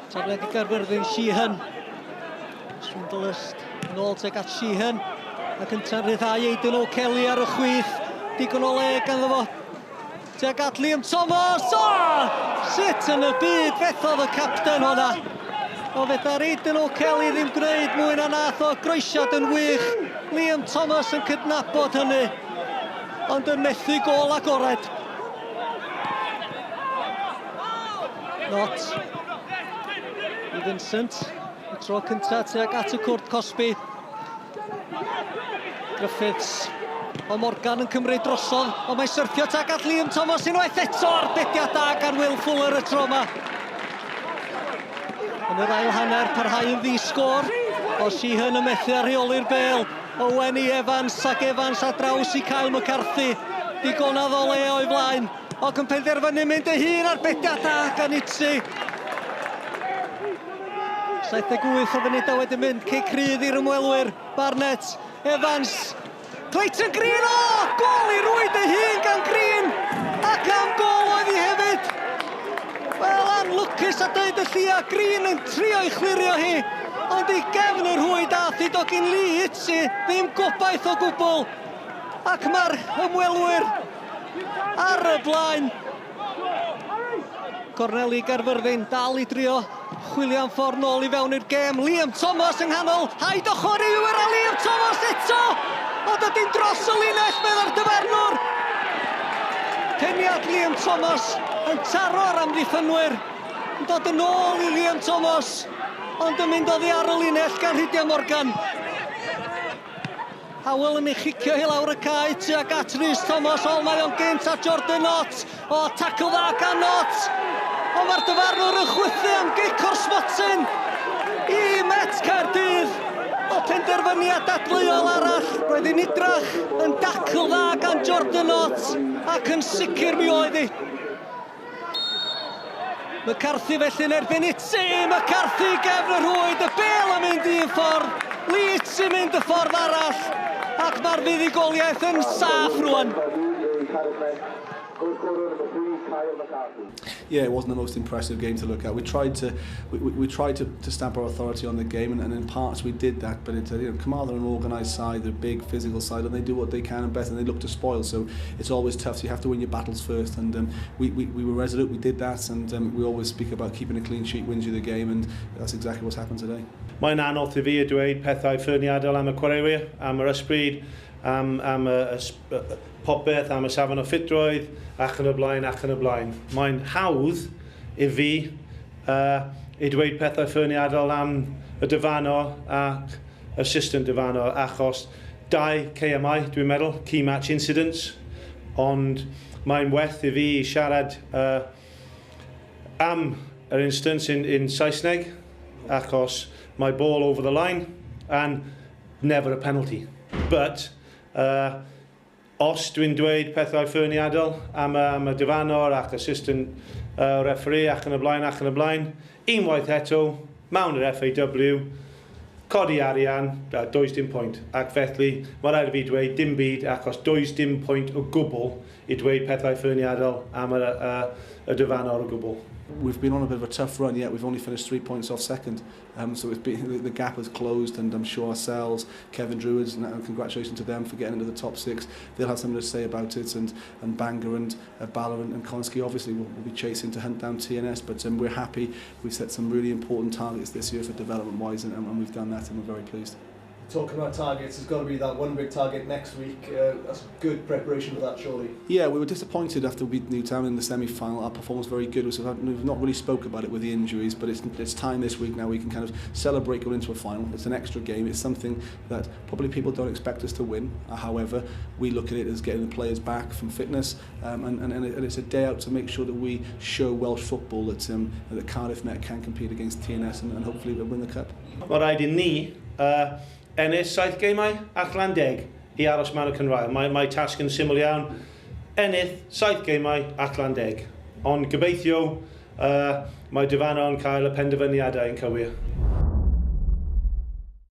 Tafliad i Gaerfyrddin, Sheehan. Swindlehurst nôl tuag at Sheehan. Ac ynta'n rhyddhau Aidan O'Kelly ar y chwith. Digon o le ganddo fo. Tuag at Liam Thomas. O! Sut yn y byd fethodd y capten hwnna? O fedar Aidan O'Kelly ddim gwneud mwy na nath o. Groesiad yn wych. Liam Thomas yn cydnabod hynny. Ond yn methu gôl agored. Not i Vincent. Y tro cyntaf tuag at y cwrt cosbi. Griffiths. O Morgan yn cymryd drosodd, ond mae'n syrthio tuag at Liam Thomas unwaith eto ar bediad da gan Will Fuller y tro yma. Yn yr ail hanner, parhau yn ddi-sgôr. O Sheehan yn methu ar rheoli'r bel. Owen i Evans, ac Evans ar draws i Kyle McCarthy. Digonedd o le o'i flaen. Ac yn penderfynu mynd ei hun ar bediad da gan Itzi. 78 o funudau wedi mynd, cic rhydd i'r ymwelwyr. Barnett, Evans, Clayton Green, o! Oh, gol i rwyd ei hun gan Green! Ac am gol oedd hi hefyd! Wel, anlwcus a dweud y llia, Green yn trio i chlirio hi, ond i gefn y rhwyd ath i dogyn Lee Itzi, ddim gobaith o gwbl. Ac mae'r ymwelwyr ar y blaen. Cornel i Gaerfyrddin, dal i drio chwilio am ffordd nôl i fewn i'r gêm. Liam Thomas yng nghanol, haid o chwaraewyr a Liam Thomas eto! Ond ydy'n dros y linell, meddai'r dyfarnwr. Peniad Liam Thomas yn taro ar amddiffynwyr, yn dod yn ôl i Liam Thomas, ond yn mynd oddi ar y linell gan Rhydian Morgan. Howell yn ei chicio hi lawr y cae tuag at Rhys Thomas. O, mae o'n gynt at Jordan Knott. O, tacl dda gan Knott. Ond mae'r dyfarnwr yn chwythu am gic o'r smotyn i Met Caerdydd. O, penderfyniad dadleuol arall. Roedd hi'n idrach yn dacl dda gan Jordan Knott ac yn sicr mi oedd hi. McCarthy felly'n erbyn Itzi. McCarthy gefn y rhwyd, y bel yn mynd un ffordd, Leeds yn mynd y ffordd arall, ac mae'r fuddugoliaeth yn saff rwan. Yeah, it wasn't the most impressive game to look at. We tried to we, we, we tried to, to stamp our authority on the game, and, and in parts we did that. But it's you know, Carmarthen are an organised side, they're a big physical side, and they do what they can and better, and they look to spoil. So it's always tough. So you have to win your battles first. And um, we, we, we were resolute. We did that, and um, we always speak about keeping a clean sheet wins you the game, and that's exactly what's happened today. Mae'n anodd i fi i dweud pethau ffyniadol am y chwaraewyr, am yr ysbryd, am, am y, y, y, popeth, am y safon o ffitrwydd, ac yn y blaen, ac yn y blaen. Mae'n hawdd i fi uh, i dweud pethau ffyniadol am y dyfarnwr ac assistant dyfarnwr, achos dau KMI, dwi'n meddwl, key match incidents, ond mae'n werth i fi siarad uh, am yr instance in, in Saesneg, achos my ball over the line and never a penalty. But uh, os dwi'n dweud pethau ffyniadol am, am y dyfarnwr ac assistant uh, referee ac yn y blaen ac yn y blaen, unwaith eto, mewn yr FAW, codi arian, does dim pwynt. Ac felly, mae rhaid i fi dweud dim byd achos does dim pwynt o gwbl i dweud pethau ffyniadol am y, y, y dyfarnwr o gwbl. We've been on a bit of a tough run yet. We've only finished three points off second. Um, so it's been, the, the gap has closed, and I'm sure ourselves, Kevin Druids, and, and congratulations to them for getting into the top six. They'll have something to say about it, and, and Bangor and uh, Bala and, and Konski obviously will, will be chasing to hunt down TNS, but um, we're happy. We've set some really important targets this year for development-wise, and, and we've done that, and we're very pleased. Talking about targets, there's got to be that one big target next week. Uh, that's good preparation for that, surely. Yeah, we were disappointed after we beat Newtown in the semi-final. Our performance was very good. We've not really spoke about it with the injuries, but it's, it's time this week now we can kind of celebrate going into a final. It's an extra game. It's something that probably people don't expect us to win. Uh, however, we look at it as getting the players back from fitness, um, and, and, and it's a day out to make sure that we show Welsh football that, um, that Cardiff Met can compete against TNS and, and hopefully win the cup. Mae rhaid i ni uh, ennill saith geimau allan deg i aros mewn y cynghrair. Mae, mae tasg yn syml iawn. Ennill saith geimau allan deg. Ond gobeithio uh, mae dyfarnwr yn cael y penderfyniadau yn cywir.